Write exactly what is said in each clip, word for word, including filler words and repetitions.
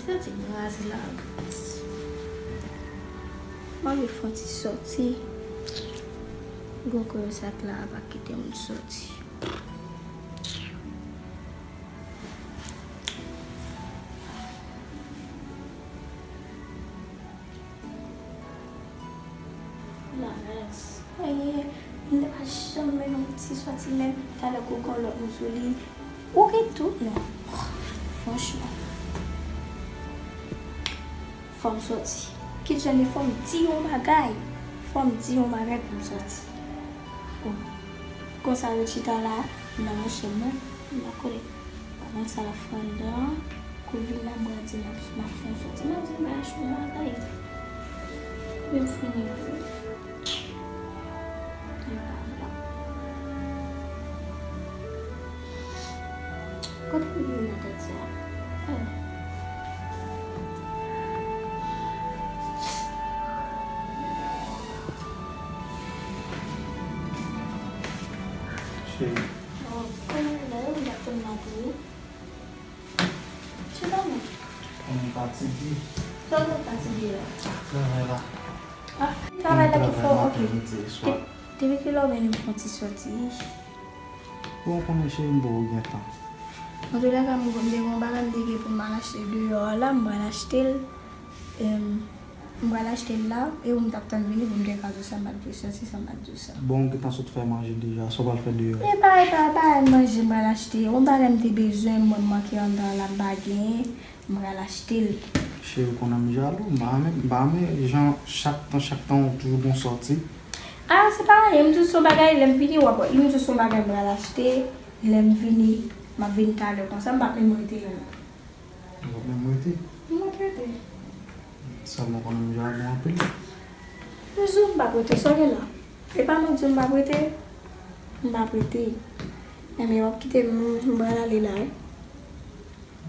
Sa ti gras la. Mwen anvi fè yon ti sòti. Gwo koyo sa k la a pa kite moun sòti. Larès. Aye, m te pa janm mennen yon ti sòti menm. Talè kou gon lòt moun sou li. Ou gen tout non. Franchman. Fò m sòti. Kit jan li fò m di yon bagay. Fò m di yon bagay pou m sòti. Bon. Konsa yo chita la nan yon chanm mwen. M pa konnen. Pandan sa l ap fè anndan an, kou l vin la, mwen di m ap, m ap fè yon sòti. M ap di m bay achte yon bagay. Men m fini vre. Li pa vle. Kote m vin nan tèt sa? Oh. Cheri. Oh, kòman w ye la? Yo vin ap tann la pou ou. Chita non. Mwen fatige. Sa w fatige la? Travay la. Ah, travay la ki fè w, ok. Depi kilè w vin m fè yon ti sòti? Bon, konnen cheri m poko gen tan. Antoulèka, m te gen yon bagay m te gen pou m al achte deyò a la, m pral achte l. Em, m pral achte l la, e ou m t ap tann vini pou m te ka di w sa, m pa t vle sòti san m pa t di w sa. Bon, ou gentan sot fè manje deja, sa w pral fè deyò? Epa, epa, pa manje m pral achte. Yon bagay m te bezwen, m wè m manke anndan an la, m pa genyen. M pral achte l. Cheri, ou konnen m jalou. M pa renmen, m pa renmen jan chak tan, chak tan, ou toujou gon sòti. Ah, se pa anyen, m di w se yon bagay, lè m vini, w ap wè. M di w se yon bagay m pral achte, lè m vini, m ap vin talè konsa, m p ap menm rete la. Ou p ap menm rete? M p ap rete. Sèlman konnen m jalou anpil. M di w m p ap rete, sa w gen la? E pa mwen di w m p ap rete? M p ap rete. Enben, w ap kite m, m pral ale la, wi.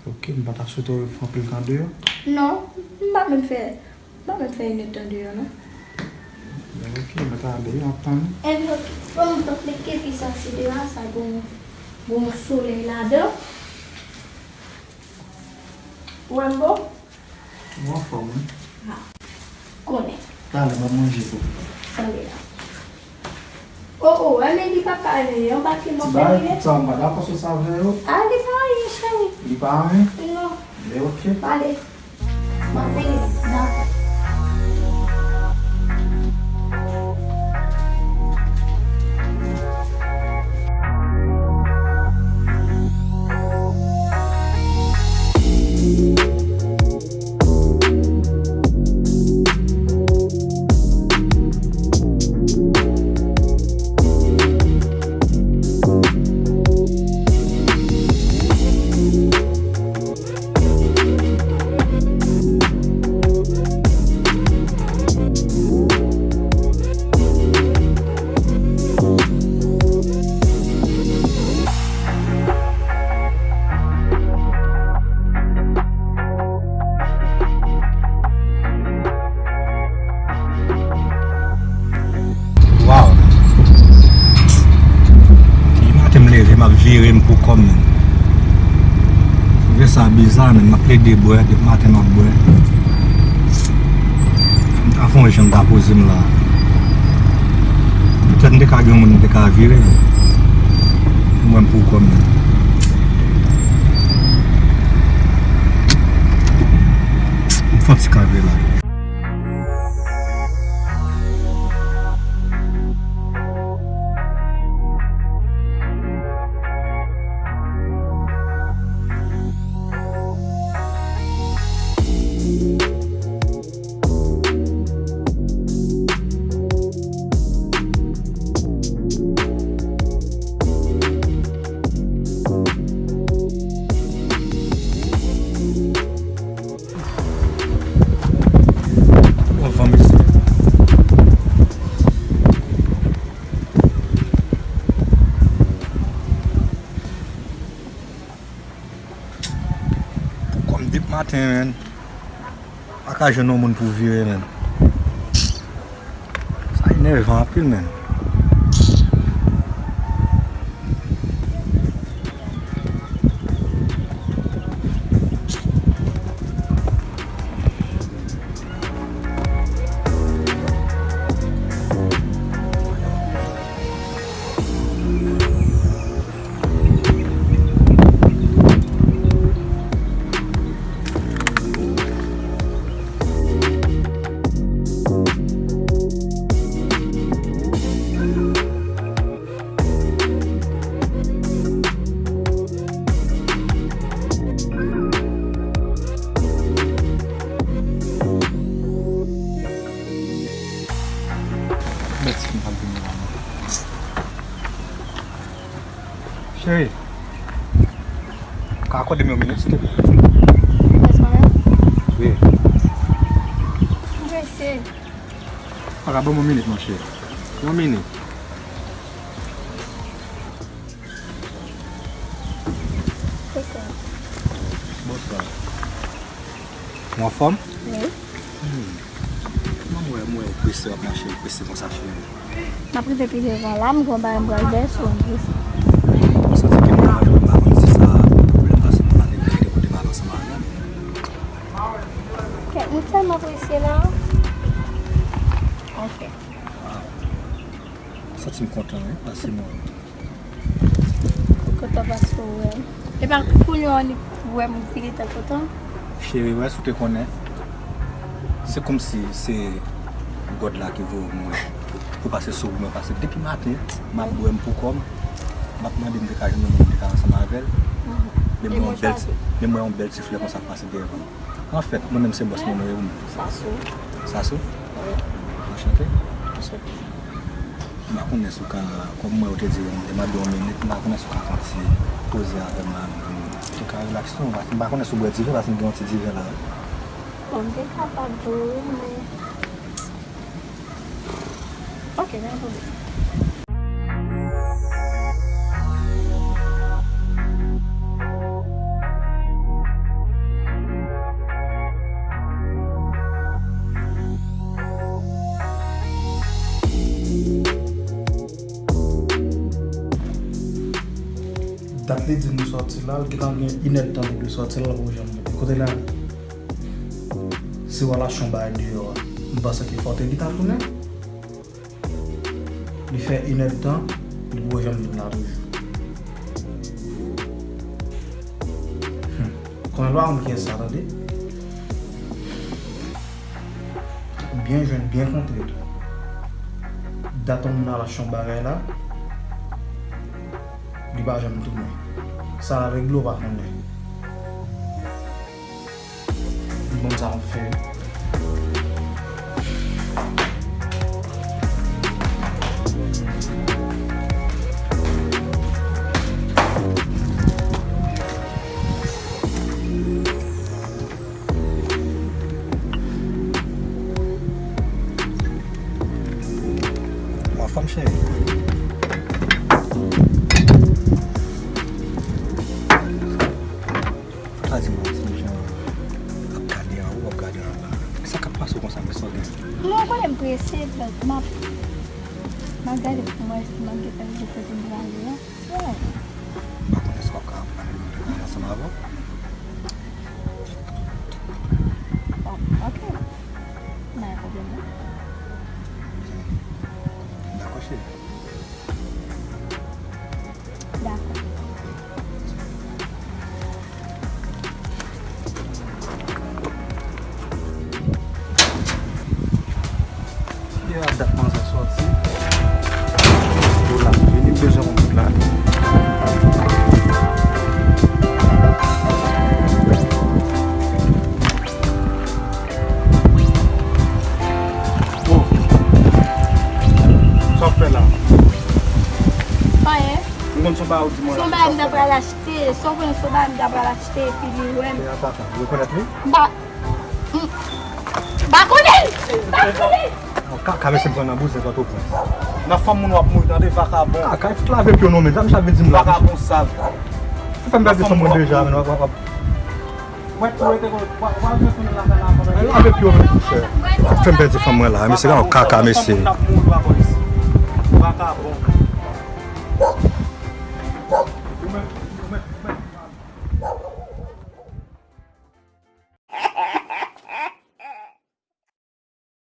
Ok, m pa ta swete w fè anpil tan deyò. Non, m pa menm fè, m pa menm fè inèdtan deyò, non. Ben ok, mèt ale, m ap tann ou. Enben, ok. Bon, m t ap leke pi sa se deyò a, sa gon, gon solèy ladan. Ou wè m bon? Ou anfòm, wi. Ah, konnen. Talè, m ap manje tou. Tande la. Oh, oh, ale li papa, ale, anbake m ap vini. Tout sa, m pa dakò sou sa vre yo. Ah, li pa anyen, cheri. Li pa anyen? Non. Men ok. Ale. M ap vini. Dakò. Waw. Depi maten m leve, m ap vire m pou kò m, menm. Twouve sa biza, menm. M ap plede bwè, depi maten m ap bwè. Fò m ta fè yon jan m ta poze m la. Petèt m te ka gen yon moun m te ka vire. Mwen m pou kò m menm. M fè yon ti kanpe la. Bon, fanmi, se Pou kò m depi maten, menn. Pa ka jwenn yon moun pou vire, menn. Sa enèvan anpil, menn. Ka akòde m yon minit, silteplè? Yes, mwen menm? Wi. M prese. Paka ban m yon minit, monchè. Yon minit. Bonswa. Bonswa. Ou anfòm? Wi. Hmm. Kòman m wè, m wè ou prese, w ap mache, ou prese konsa, cheri? M ap rive pi devan la, m gon bagay m pral vèse w, m prese. Ou santi ke m pral jwenn, m pa konn si sa pwoblèm, paske m pa te gen kote m al ansanm avè m. Kèt, m tèlman prese la. Ok. Waw. Santi m kontan, wi, paske mwen Kontan paske w wè m. E pa kounye a w annik wè m vire tèt kontan. Cheri, wè, si w te konnen, se kòmsi se God la ki voye w mwen pou pase sou mwen, paske depi maten, m ap bwè m pou kò m, m ap mande m te ka jwenn yon moun m te ka ansanm avè l. Men m wè yon bèl ti, men m wè yon bèl ti flè konsa k pase dèyè m. Anfèt, mwen menm se bòs mwen, non, e ou menm? Sasou. Sasou? Wi. Anchante. Anchante. M pa konnen si w ka, kòm mwen ou te di, m te mande yon minit, m pa konnen si w ka fè yon ti koze avè m la, m te ka relaks tou, paske m pa konnen si w bwè diven, paske m gen yon ti diven la. Bon, m te kapab tou, wi, men. Ok, pa gen pwoblèm. Dat li di nou sòti la, l gentan gen inèdtan depi l sòti la, l poko janm vini. Kote l ale? Si w al achte yon bagay deyò a, m panse ke fò w te gentan tounen. Li fè inèdtan, li poko janm vin la toujou. Hmm. Konnen l pa konn kiyès sa, tande. Byen jwenn, byen kontre tou. Dat yon moun al achte yon bagay la, li pa janm tounen. Sa avèk dlo pa konnen. Li konn sa m ap fè. Bon, fanm cheri. Fò ta di m yon ti jan ap gade anwo, ap gade anba. Sa k ap pase w konsa, men sa w gen? Non, w konnen m prese, donk m ap, m ap gade pou m wè si m ap gentan rive kote m prale a. Ti bagay. M pa konnen si w ap ka antre ansanm avè w. Bon, ok. Pa gen pwoblèm, non. Dakò, cheri. Dakò. Ki a dat manzè sòti? Pou l ap vini, bezwen konn kote l ale. Oh. Sa w ap fè la? Anyen. M konn se yon bagay ou di mwen la. Se yon bagay m ta pral achte. Sa w konnen se yon bagay m ta pral achte, epi li wè m. E a papa, ou rekonèt li? M pa, m, m pa konnen l! M pa konnen l! Bon, ka, ka mesye m pran nan bouzen Pòtoprens. Nan fanm moun w ap mouri, tande, vakabon. Ka, ka, fout lave pye w non, men sa misye ap vin di m la. Vakabon sal. Ou fè m pèdi fanm mwen deja, men w ap, w ap, w ap. Mwen tou rete kon, w ap, w ap retounen lakay la ankò, men. Lave pye w, men, monchè. Ou fè m pèdi fanm mwen la, mesye, gade yon kaka, mesye. Nan fanm moun n ap mouri, w ap wè isi. Vakabon.